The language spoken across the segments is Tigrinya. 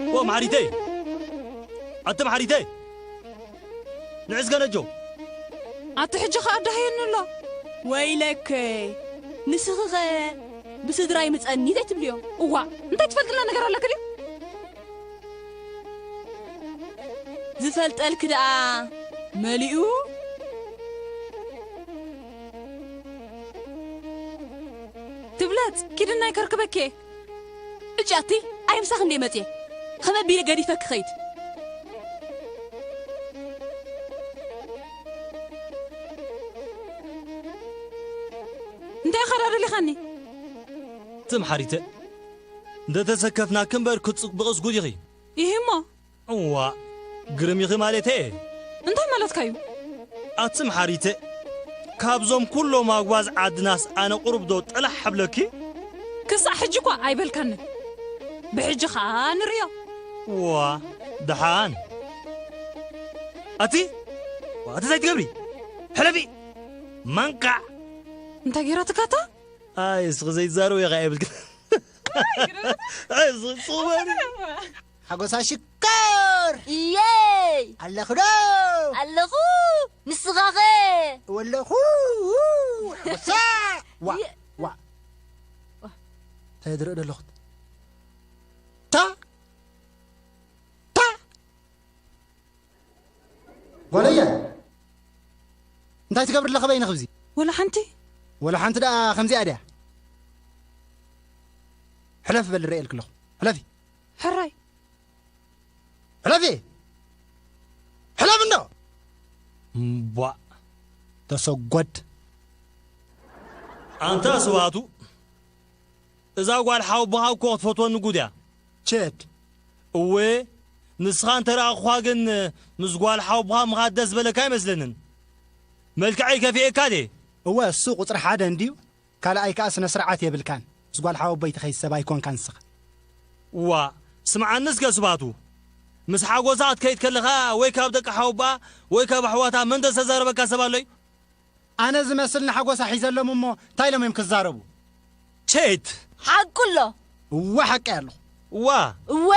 ኦ፣ መሓሪተይ! ኣቲ መሓሪተይ! ንዕዝገ ነጆ! ኣቲ ሕጂ ኸኣ ኣዳህየኒ ኣሎ። ወይለከ፣ ንስኺኸ ብስድራይ ምጸኒ ዘይትብልዮ? እዋ፣ እንታይ ትፈልጥና ነገር ኣለኪ ድዩ? ዝፈልጠልኪ ደኣ መሊኡ? ትብለጽ፣ ኪድና ይከርክበኪ። እጫቲ፣ ኣይ ምሳኽ እንዴ መጽየ? ኸመ ቢለ ገዲፈ ክኸይድ። እንታይ ኸዳ ደሊኻኒ? ትም ሓሪተ፣ እንደ ተሰከፍናኪ እምበር ክትጽብቕስ ጉድ ኢኺ። ይህ እሞ። እዋ፣ ግርም ኢኺ ማለተ እየ። እንታይ ማለትካ እዩ? ኣትም ሓሪተ፣ ካብዞም ኩሎም ኣጉባዝ ዓድናስ ኣነ ቁሩብ ዶ ጠላሕ ሓብለኪ? ክሳዕ ሕጂ እኳ ኣይበልካንን። ብሕጂ ኸኣ ንርእዮ። ዋ፣ ደሓን። ኣቲ፣ ዋ፣ ኣቲ እንታይ ትገብሪ? ሕለፊ! መንቃዕ! እንታይ ገይራትካ እታ? ኣይ፣ እስኺ ዘይትዛረቡ ኢኻ የብልክን። ኣይ፣ እስኺ ጽበሪ። ሓጎሳ ሽኮር! ኢየይ! ኣለኹ ዶ? ኣለኹ! ንስኻኸ? ወለኹ! ሓጎሳ! ዋ! የ- ዋ! እንታይ ዝርኢ ዘለኹት? ታ! ታ! ጓለየ! እንታይ ትገብሪ ኣለኺ በይንኺ ኣብዚ? ወላ ሓንቲ። ወላ ሓንቲ ደኣ ከምዚኣ ድያ? ሕለፍ በል፣ ርእየልኪ ኣለኹ። ሕለፊ። ሕራይ። ሕለፊ! ሕለፍ እንዶ! እምቧእ! ተሰጎድ! ኣንታ ስብሃቱ፣ እዛ ጓል ሓወቦኻ እኮ ክትፈትወኒ ጉድ እያ። ቸድ! እወ፣ ንስኻ እንተ ረኣኹኻ ግን ምስ ጓል ሓወቦኻ ምኻድ ደስ ዝበለካ ኣይመስለንን። መልክዐይ ከፊኤካ ድየ? እወ፣ እሱ ቁጽሪ ሓደ እንድዩ። ካልኣይ ከኣ ስነ ስርዓት የብልካን። ምስ ጓል ሓወቦይ ትኸይድ ሰብ ኣይኮንካን ንስኻ። እዋ፣ ስምዓኒ እስከ ስብሃቱ። ምስ ሓጎሳ ክትከይድ ከለኻ ወይ ካብ ደቂ ሓወቦኣ ወይ ካብ ኣሕዋታ መን ተዘራረበካ ሰብ ኣሎ'ዩ? ኣነ ዝመስል ንሓጎሳ ሒዘሎም እሞ እንታይ ኢሎም እዮም ክዛረቡ? ቸይት! ሓቁ ኣሎ። እወ ሓቂ ኣለኹ። እዋ! እወ!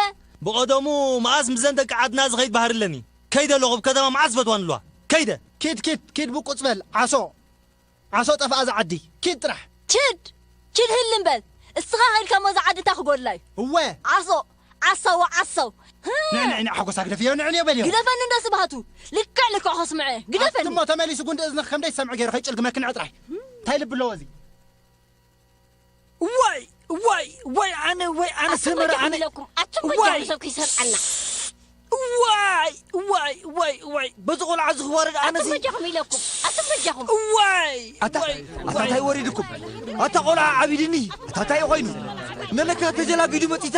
ብቐደሙ መኣስ ምስዘን ደቂ ዓድና ዝኸይድ ባህሪ ኣለኒ። ከይደ ኣለኹ፣ ኣብ ከተማ መዓስ ዝፈትዋን ኣለዋ። ከይደ! ኪድ፣ ኪድ፣ ኪድ ብቁጽ በል፣ ዓሶ። ዓሶ ጠፍኣ እዛ ዓዲ። ኪድ ጥራሕ። ኪድ! ኪድ ህልም በል። እስኻ ከይድካ እሞ እዛ ዓዲ እንታይ ክጎድላ እዩ? እወ! ዓሶ! ዓሳው ዓሳው! ንዕ፣ ንዕ፣ ንዕ፣ ሓጎሳ ግደፍዮ፣ ንዕ፣ ንዕ በልዮ። ግደፈኒ እንዶ ስብሃቱ። ልክዕ ልክዕ ከስምዐ። ግደፈኒ። ኣትሞ ተመሊሱ ጉንዲ እዝንኽ ከም ደይሰምዕ ገይሩ ከይጭልግመኪ ንዕ ጥራሕ። እንታይ ልቢ ኣለዎ እዚ? ዋይ፣ ዋይ፣ ዋይ፣ ኣነ፣ ዋይ፣ ኣነ ኣቱም ሰመረ፣ በጃኹም ኣነ። ኢለኩም፣ ኣቱም ዋይ። በጃኹም ሰብ ከይሰርዓና። ዋይ፣ ዋይ፣ ዋይ፣ ዋይ፣ በዚ ቆልዓ እዚ ክዋረድ ኣነ ኣቱም እዚ። በጃኹም ኢለኩም፣ ኣቱም በጃኹም። ዋይ፣ ኣታ፣ ዋይ፣ ኣታ ዋይ። እንታይ ወሪድኩም? ኣታ ቆልዓ ዓቢድኒ። ኣታ እንታይ ኮይኑ? ነለካ ተጀላቢዱ መጺታ።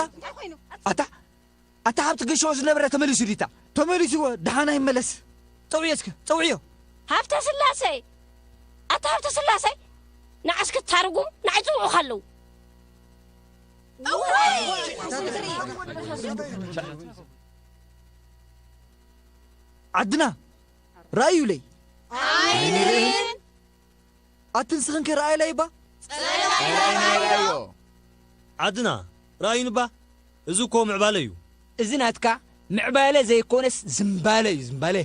ኣታ፣ ኣታ ሃብቲ ገሾ ዝነበረ ተመሊሱ ዲታ? ተመሊሱ እወ፣ ደሓን ኣይመለስ። ጸውዕዮ እስከ፣ ጸውዕዮ። ሃብተ ስላሴ! ኣታ ሃብተ ስላሴ! ንዓስ ክታርጉም ንዓይ ጽውዑ ካለው። ዓድና፣ ረኣዩለይ። ኣይንርእን። ኣቲ ንስኽን ከ ረኣይለይ እባ? ጸላኢና ረኣዮ። ዓድና፣ ረኣዩኒ እባ። እዚ እኮ ምዕባለ እዩ። እዚ ናትካ ምዕባለ ዘይኮነስ ዝምባለ እዩ፣ ዝምባለ።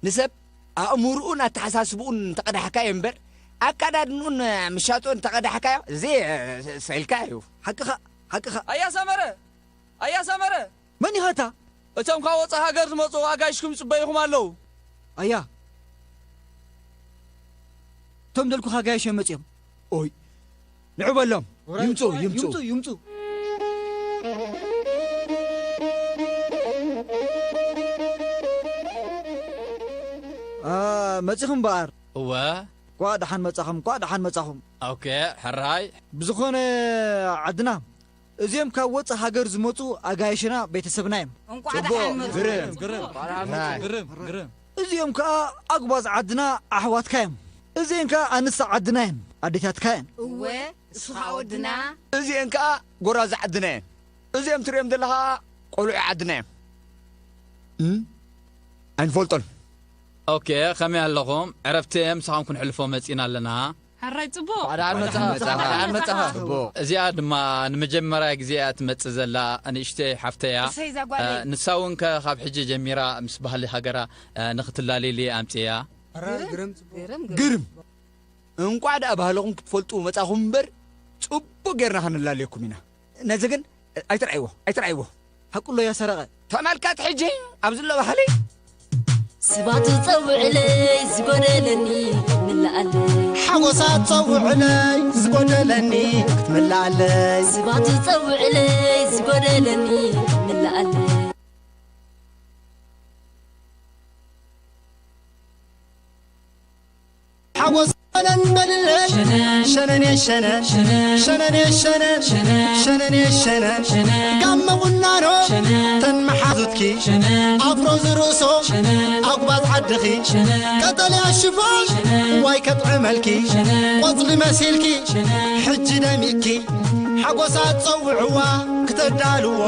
ንሰብ ኣእምሮኡን ኣተሓሳስብኡን እንተቐዳሕካዮ እምበር፣ ኣካዳድንኡን ምሻጥኡን እንተቐዳሕካዮ፣ እዚ ሰልካ እዩ። ሓቅኻ፣ ሓቅኻ። ኣያ ሰመረ! ኣያ ሰመረ! መን ኢኻ እታ? እቶም ካብ ወጻኢ ሃገር ዝመጹ ኣጋይሽኩም ይጽበዩኹም ኣለዉ። ኣያ፣ እቶም ደልኩኻ ኣጋይሽ እዮም መጺኦም። ኦይ፣ ንዑ በሎም። ውራይ፣ ይምጹ፣ ውራይ፣ ይምጹ። ይምጹ፣ ይምጹ። አ፣ መጺኹም እምበኣር። እወ። እንኳዕ ደሓን መጻኹም፣ እንኳዕ ደሓን መጻኹም። ኦኬ፣ ሕራይ። ብዝኾነ ዓድና፣ እዚኦም ካብ ወጻኢ ሃገር ዝመጹ ኣጋይሽና ቤተሰብና እዮም። እንቋዕ ጽቡቕ፣ ደሓን መጹ። ግርም፣ ግርም፣ ግርም፣ ግርም። እዚኦም ከኣ ኣጉባዝ ዓድና ኣሕዋትካ እዮም። እዚኤን ከኣ ኣንስቲ ዓድና እየን፣ ኣዴታትካ እየን። እወ፣ እሱ ኸኣ ወድና። እዚኤን ከኣ ጎራዙ ዓድና እየን። እዚኦም ትርእዮም ዘለኻ ቆልዑ ዓድና እዮም። እም? ኣይንፈልጦን። ኦኬ፣ ከመይ ኣለኹም? ዕረፍቲ ምሳኹም ክንሕልፎ መጺና ኣለና። ኣራይ ጽቡቕ። እንኳዕ ደሓን መጻኻ። ጽቡቕ። እዚኣ ድማ ንመጀመርያ ግዜ እያ ትመጽእ ዘላ ንእሽተይ ሓፍተይ እያ። እሰይ፣ እዛ ጓለይ። እ፣ ንሳ እውን ከ ካብ ሕጂ ጀሚራ ምስ ባህሊ ሃገራ፣ እ፣ ንኽትላለየሉ እየ ኣምጺኤያ። ኣረ፣ ግርም፣ ግርም፣ ግርም። ግርም። እንቋዕ ደኣ ባህልኹም ክትፈልጡ መጻኹም እምበር፣ ጽቡቕ ጌርና ከነላልየኩም ኢና። ነዚ ግን ኣይትርኣይዎ፣ ኣይትርኣይዎ። ሃቁሎ እያ ሰረቐ። ተመልከት ሕጂ ኣብዚ ዘሎ ባህሊ። ስባቱ ጸውዕለይ ዝጎደለኒ ክትምልኣለይ። ሓጎሳ ጸውዕለይ ዝጎደለኒ ክትምልኣለይ። ስባቱ ጸውዕለይ ዝጎደለኒ ክትምልኣለይ። ሓጎስ ሸነን በልለይ። ሸነን፣ ሸነን፣ ሸነን፣ ሸነን፣ ሸነን፣ ሸነን፣ ሸነን፣ ሸነን፣ ሸነን። ጋመ ቁናኖ ሸነን። ተን መሓዙትኪ ሸነን። ኣፍሮ ዝርእሶ ሸነን። ኣጉባዝ ዓድኺ ሸነን። ቀጠልያ ሽፎን ሸነን። ዋይ ከጥዕመልኪ ሸነን። ቆጽሊ መሲልኪ ሸነን። ሕጂ ደሚቅኪ ሓጎሳ ጸውዕዋ ክተዳልዎ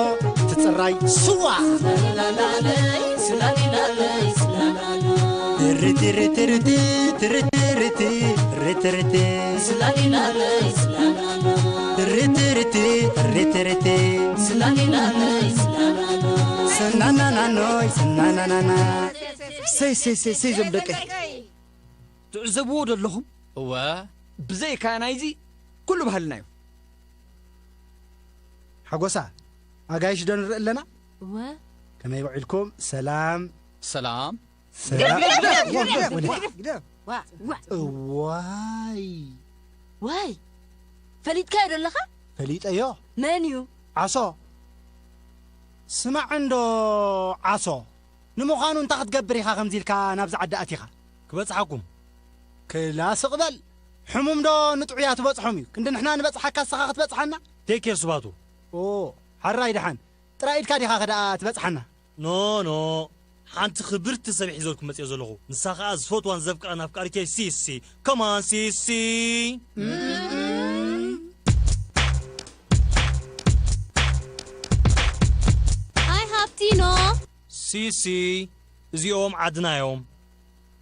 ትጽራይ ስዋ። ርትርትርቲ፣ ትርትርቲ፣ ርትርቲ። ርትርትርቲ፣ ርትርትርቲ፣ ስናናናኖይ፣ ስናናናና። ሰይ፣ ሰይ፣ ሰይ፣ ሰይ፣ ዞም ደቀይ። ትዕዘብዎ ዶ ኣለኹም? እወ። ብዘይካ ናይዚ ኩሉ ባህልና እዩ። ሓጎሳ፣ ኣጋይሽ ዶ ንርኢ ኣለና? እወ። ከመይ ውዒልኩም? ሰላም። ሰላም። ሰላም። ግደፍ፣ ግደፍ፣ ግደፍ፣ ግደፍ፣ ግደፍ። ዋ፣ ዋ። እዋይ። ዋይ። ፈሊጥካዮ ዶ ኣለኻ? ፈሊጠዮ። መን እዩ? ዓሶ። ስማዕ እንዶ ዓሶ። ንምዃኑ እንታይ ክትገብር ኢኻ ከምዚ ኢልካ ናብዚ ዓዲ ኣቲኻ? ክበጽሓኩም። ክላ ስቕ በል። ሕሙም ዶ ንጥዑያ ትበጽሖም እዩ? ክንዲ ንሕና ንበጽሓካ ንስኻ ክትበጽሓና? ቴክ ኬር ስባቱ። ኦ፣ ሓራይ ደሓን። ጥራይ ኢድካ ዲኻ ከደኣ ትበጽሓና? ኖ፣ ኖ። ሓንቲ ክብርቲ ሰብ ሒዘልኩም መጽዮ ዘለኹ። ንሳ ኸኣ ዝፈትዋን ዘፍቅራን ኣፍቃሪተይ ሲሲ። ከማን ሲሲ። ኣይ ሃብቲኖ። ሲሲ፣ እዚኦም ዓድና እዮም።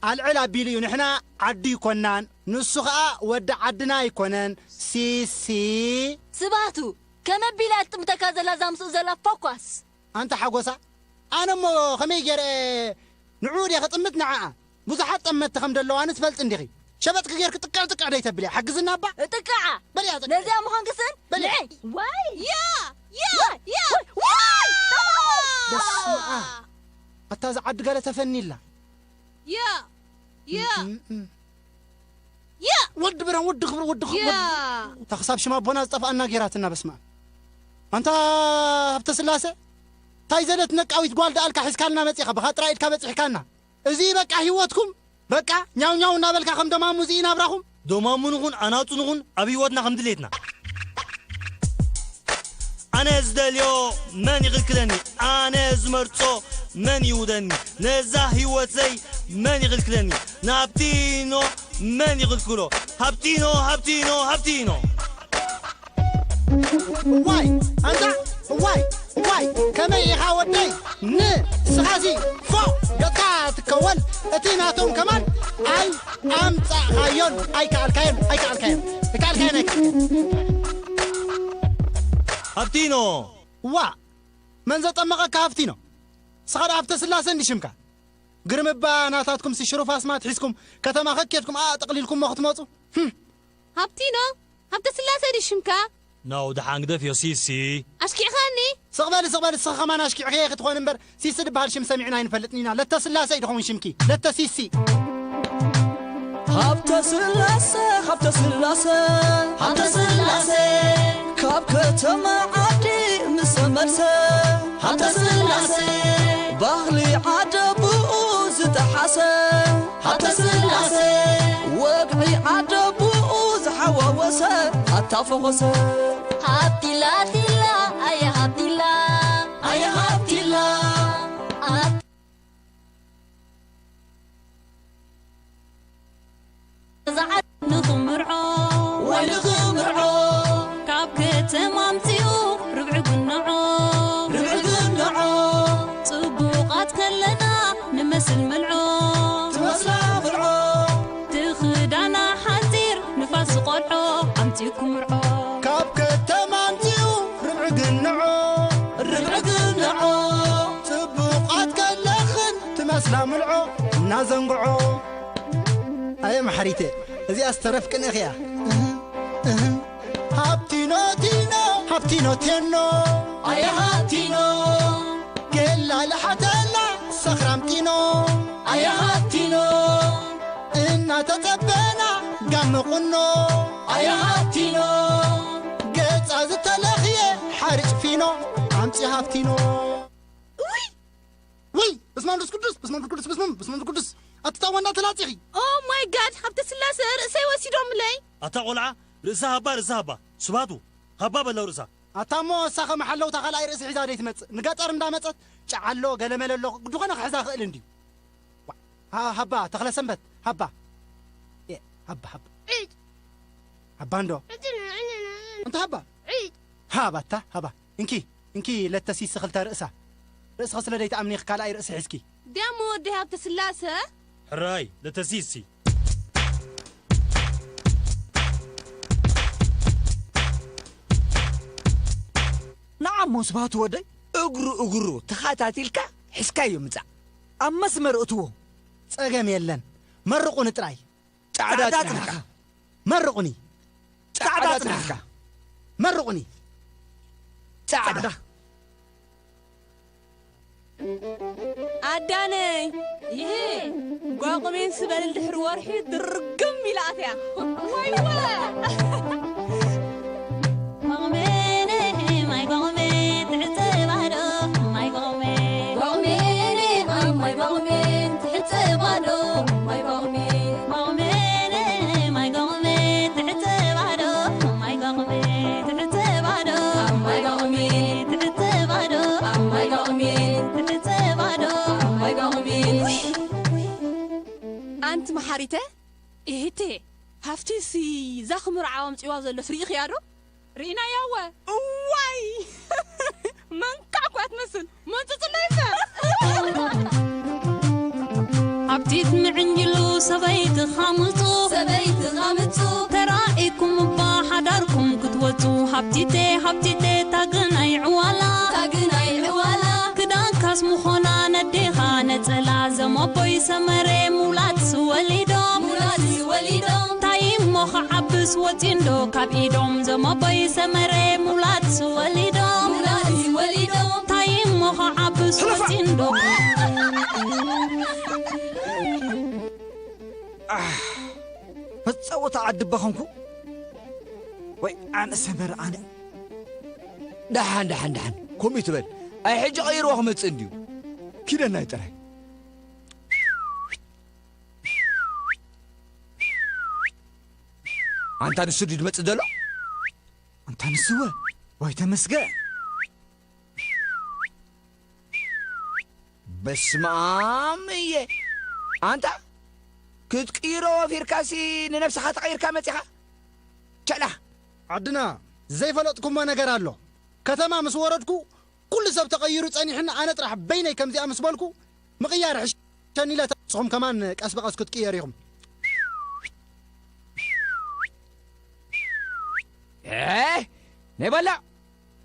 ኣልዕል ኣቢሉ እዩ፣ ንሕና ዓዱ ይኮናን፣ ንሱ ኸኣ ወዲ ዓድና ኣይኮነን። ሲሲ። ስባቱ፣ ከመይ ኣቢላ እያ ትጥምተካ ዘላ እዛ ምስኡ ዘላ ፎኳስ? ኣንታ ሓጎሳ፣ ኣነ እሞ ከመይ ገይረ ንዕኡ ድየ ክጥምት ንዓኣ? ብዙሓት ጠመትቲ ከም ዘለዋኒ ትፈልጢ እንዲኺ። ሸበጥኪ ጌርኪ ጥቅዕ ጥቅዕ ደይተብልያ፣ ሓግዝና እባ። እጥቅዓ። በልያ ጥቅዕ። ነዚኣ ምዃንኪ ስን በልያ። ንዒ። ዋይ። ያ፣ ያ፣ ዋይ፣ ያ። ዋይ፣ ዋይ። በስመ ኣብ። ኣታ እዛ ዓዲ ገለ ተፈኒላ። ያ፣ ያ። እም፣ እም። ያ። ወዲ ብርሃን፣ ወዲ ክብሪ፣ ወዲ ክብሪ፣ ያ። ወዲ፣ እታ ክሳብ ሽም ኣቦና ዝጠፍኣና ጌራትና፣ በስመ ኣብ። ኣንታ ሃብተ ስላሴ፣ ታይ ዘለት ነቃዊት ጓል ደኣልካ ሒዝካልና መጺኻ፣ ብኻ ጥራይ ኢድካ በጺሕካና። እዚ በቃ ህይወትኩም፣ በቃ ኛው ኛው እናበልካ ከም ደማሙ እዚ ናብራኹም። ደማሙ ንኹን ኣናጹ ንኹን ኣብ ህይወትና ከም ድሌትና። ኣነ ዝደልዮ መን ይኽልክለኒ? ኣነ ዝመርጾ መን ይውደኒ? ነዛ ህይወተይ መን ይኽልክለኒ? ንሃብቲኖ መን ይኽልክሎ? ሃብቲኖ፣ ሃብቲኖ፣ ሃብቲኖ። ዋይ፣ ኣንታ፣ ዋይ፣ ዋይ፣ ከመይ ኢኻ ወደይ? ንስኻሲ ፎእ ገጽካ ትከወል፣ እቲ ናቶም ከማን ኣይ ኣምጻእካዮን፣ ኣይከኣልካዮን፣ ኣይከኣልካዮን፣ ኣይከኣልካዮን፣ ኣይከኣልካዮን። ሃብቲኖ። ዋ፣ መን ዘጠመቐካ ሃብቲኖ? ንስኻ ደኣ ሃብተ ስላሰ እንዲ ሽምካ። ግርም እባ ናታትኩም ሲ ሽሩፍ ኣስማት ሒዝኩም ከተማ ከኬድኩም ኣጠቕሊልኩሞ ክትመጹ። ህም። ሃብቲኖ፣ ሃብተ ስላሰ ድዩ ሽምካ? ናው ደሓን ግደፍዮ ሲሲ። ኣሽኪዕኻኒ? ስቕ በሊ፣ ስቕ በሊ፣ ንስኺ ከማን ኣሽኪዕክየ ክትኾን እምበር፣ ሲሲ ድበሃል ሽም ሰሚዕና ኣይንፈልጥን ኢና። ለተ ስላሰ እዩ ድኸውን ሽምኪ። ለተ ሲሲ። ሃብተ ስላሰ፣ ሃብተ ስላሰ፣ ሃብተ ስላሰ። ካብ ከተማ ዓዲ ምስ ተመልሰ፣ ሃብተ ስላሰ። ባህሊ ዓደቡኡ ዝጠሓሰ፣ ሃብተ ስላሰ። ወግዒ ዓደቡኡ ዝሓዋወሰ፣ ኣታ ፈኾሰ። ሃብቲላ፣ ቲላ፣ ኣየ ሃብቲላ፣ ኣየ ሃብቲላ። እዛ ዓዲ ንኽምርዖ፣ ወይ ንኽምርዖ። ካብ ከተማ ኣምጺኡ ርብዒ ጉንዖ፣ ርብዒ ጉንዖ። ጽቡቓት ከለና ንመስል ምልዖ፣ ትመስላ ምልዖ። እቲ ክዳና ሓጺር ንፋስ ላምልዖ እናዘንግዖ። ኣየ መሓሪተ፣ እዚኣ ዝተረፍ ቅንእኽ እያ። እህ፣ እህ። ሃብቲኖ ቲኖ፣ ሃብቲኖ ቴኖ። ኣየ ሃብቲኖ። ገላ ልሓተላ ሰኽራም ጢኖ። ኣየ ሃብቲኖ። እናተጸበና ጋመ ቁኖ። ኣየ ሃብቲኖ። ገጻ ዝተለኽየ ሓርጭ ፊኖ። ኣምጺ ሃብቲኖ። ውይ! ውይ! በስመ አብ መንፈስ ቅዱስ፣ በስመ አብ መንፈስ ቅዱስ፣ በስመ አብ፣ በስመ አብ መንፈስ ቅዱስ። ኣትታወና ተላጺኺ። Oh my God! ሃብተ ስላሰ ርእሰይ ወሲዶምለይ። ኣታ ቆልዓ፣ ርእሳ ሃባ፣ ርእሳ ሃባ። ስባቱ፣ ሃባ በላው ርእሳ። ኣታ እሞ እሳ ከመሓለውታ ካልኣይ ርእሲ ሒዛ ደይ ትመጽእ። ንገጠር እንዳመጸት ጨዓሎ፣ ገለመለ ኣሎ፣ ድኾነ ክሕዛ ክእል እንድዩ። ዋ፣ ሃ-፣ ሃባ፣ ተኽለ ሰንበት፣ ሃባ። ኤ፣ ሃባ፣ ሃባ። ዒድ። ሃባ እንዶ። ዕጭና፣ ዕጭና። እንተ ሃባ። ዒድ። ሃባ፣ ኣታ፣ ሃባ። እንኪ፣ እንኪ ለተሲሲ ክልተ ርእሳ። ርእስኺ ስለ ደይትኣምኒ ኢኺ ካልኣይ ርእሲ ሒዝኪ። ድያሞ ወዲ ሃብተ ስላሰ? ሕራይ፣ ለተሲሲ። ንዓሞ ስብሃቱ ወደይ፣ እግሩ እግሩ ተኻታቲልካ ሒዝካዮ ምጻእ። ኣብ መስመር እትዎ። ጸገም የለን። መርቑኒ ጥራይ። ጻዕዳ ጻዕዳ ጽናሕካ። ጽናሕካ። መርቑኒ። ጻዕዳ ጻዕዳ ጽናሕካ። ጽናሕካ። መርቑኒ። ጻዕዳ። ጻዕዳ። ኣዳነይ፣ ይሄ ጓቑሜን ስበል ድሕሪ ወርሒ ድርግም ኢላ ኣትያ። ወይወ! ጓቑሜን፣ ማይ ጓቑሜን፣ ትሕጽብ ኣዶ፣ ማይ ጓቑሜን። ጓቑሜን፣ ኣብ ማይ ጓቑሜን፣ ትሕጽብ ኣዶ፣ ማይ ጓቑሜን። ጓቑሜን፣ ማይ ጓቑሜን፣ ትሕጽብ ኣዶ፣ ማይ ጓቑሜን፣ ትሕጽብ ኣዶ፣ ኣብ ማይ ጓቑሜን፣ ትሕጽብ ኣዶ፣ ኣብ ማይ ጓቑሜን፣ ትሕጽብ ኣዶ፣ ኣብ ማይ ጓቑሜን። ኣንቲ መሓሪተ፣ እህቴ፣ ሃፍቲሲ እዛ ክምርዓው ኣምጺዋ ዘሎስ ርኢኽያ ዶ? ርኢናያ እወ። እዋይ! መንካዕ እኳ ትመስል። መጽጽለይ እምበር። ሃብቲት ምዕንጅሉ ሰበይቲ ኻምጹ። ሰበይቲ ኻምጹ። ተራኢኩም እባ ሓዳርኩም ክትወጹ። ሃብቲቴ፣ ሃብቲቴ፣ ታግናይ ዕዋላ። ታግናይ ዕዋላ። ክዳንካስ ምኾና ነዴኻ ነጸላ። ዘመቦይ ሰመረ ሙላትስ ወሊዶም። ሙላትስ ወሊዶም። እንታይ እሞ ክዓብስ ወጺ እንዶ ካብ ኢዶም። ዘመቦይ ሰመረ ሙላትስ ወሊዶም። ሙላትስ ወሊዶም። እንታይ እሞ ክዓብስ ሕለፋ! ወጺ እንዶ። ኣሕ፣ መጸወታ ዓዲ እባ ኾንኩ። ወይ ኣነ ሰመረ ኣነ። ደሓን፣ ደሓን፣ ደሓን። ከምኡ ትበል። ኣይ ሕጂ ቀይርዎ ክመጽእ እንድዩ። ኪደናይ ጥራይ። ኣንታ ንሱ ድዩ ዝመጽእ ዘሎ? ኣንታ ንስወ፣ ወይ ተመስገን። በስመ ኣብ እየ። ኣንታ ክትቅይሮ ወፊርካሲ ንነብስኻ ተቐይርካ መጺኻ? ቸላ። ዓድና ዘይፈለጥኩሞ ነገር ኣሎ። ከተማ ምስ ወረድኩ ኩሉ ሰብ ተቐይሩ ጸኒሕና ኣነ ጥራሕ በይነይ ከምዚኣ ምስ በልኩ ምቕያር ሕሸኒ ኢለ ንስኹም ከማን ቀስ ብቐስ ክትቅየሩ ኢኹም። ኤ፣ ናይ በሎ፣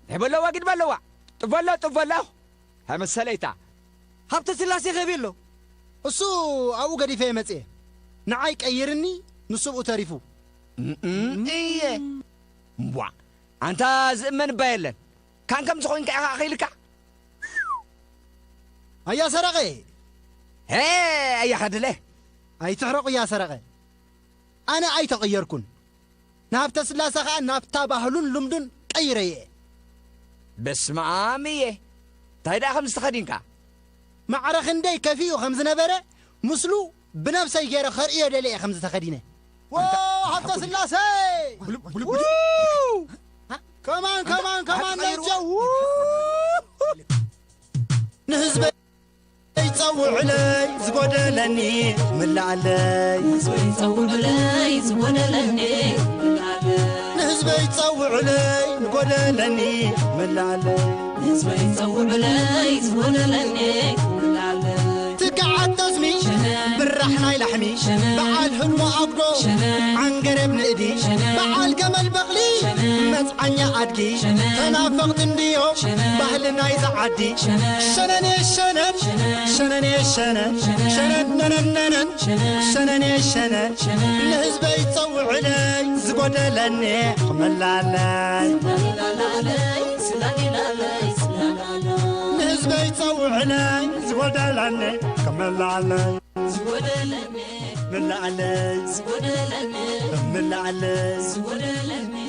ናይ በሎ ወግድ በለዋ። ጥፍ በሎ፣ ጥፍ በሎ። ሃመሰለይታ። ሃብተ ስላሴ ኸ ኣበይ ኣሎ? እሱ ኣብኡ ገዲፈ መጽየ። ንዓይ ቀይርኒ፣ ንሱ ብኡ ተሪፉ። እም፣ እም፣ እየ። እምቧ፣ ኣንታ ዝእመን እባ የለን። ካን ከም ዝኾንካ ኢኻ ኣኺልካ? ኣያ ሰረቐ! ሄ፣ ኣያ ኸድለ! ኣይትሕረቑ እያ ሰረቐ። ኣነ ኣይተቐየርኩን። ንሃብተ ስላሰ ኸኣ ናብታ ባህሉን ልምዱን ቀይረየ። በስመ ኣብ እየ። እንታይ ደኣ ከም ዝተኸዲንካ? ማዕረ ክንደይ ከፊኡ ከም ዝነበረ ምስሉ ብነብሰይ ገይረ ከርእዮ ደልየ ከም ዝተኸዲነ። ዎ፣ ኣንታ ሃብተ ስላሰ! ብሉ-፣ ብሉ-፣ ብሉ-፣ ው! ከማን፣ ከማን፣ ከማን ኣትቐይርዎ። ነጀው! ንህዝበይ ጸውዑለይ ዝጎደለኒ ምላኣለይ። ንህዝበይ ጸውዑለይ ዝጎደለኒ ምላኣለይ። ንህዝበይ ጸውዑለይ ዝጎደለኒ ምላኣለይ። ንህዝበይ ጸውዑለይ ዝጎደለኒ ምላኣለይ። ትግዓት ጠስሚ ሸነ ራሕ ናይ ላሕሚ በዓል ህልሞ ኣብጎ ዓንገረብ ንእዲ በዓል ገመል በቕሊ መጽዓኛ ኣድጊ ተናፈቕቲ እንድዮ ባህሊ ናይዛ ዓዲ ሸነኔ ሸነን ሸነኔ ሸነን ሸነን ነነነነን ሸነኔ ሸነን ንህዝበይ ጸውዕለይ ዝጎደለኒ ክመላለይ ንህዝበይ ጸውዕለይ ዝጎደለኒ ክመላለይ ምላኣለይ ምላኣለይ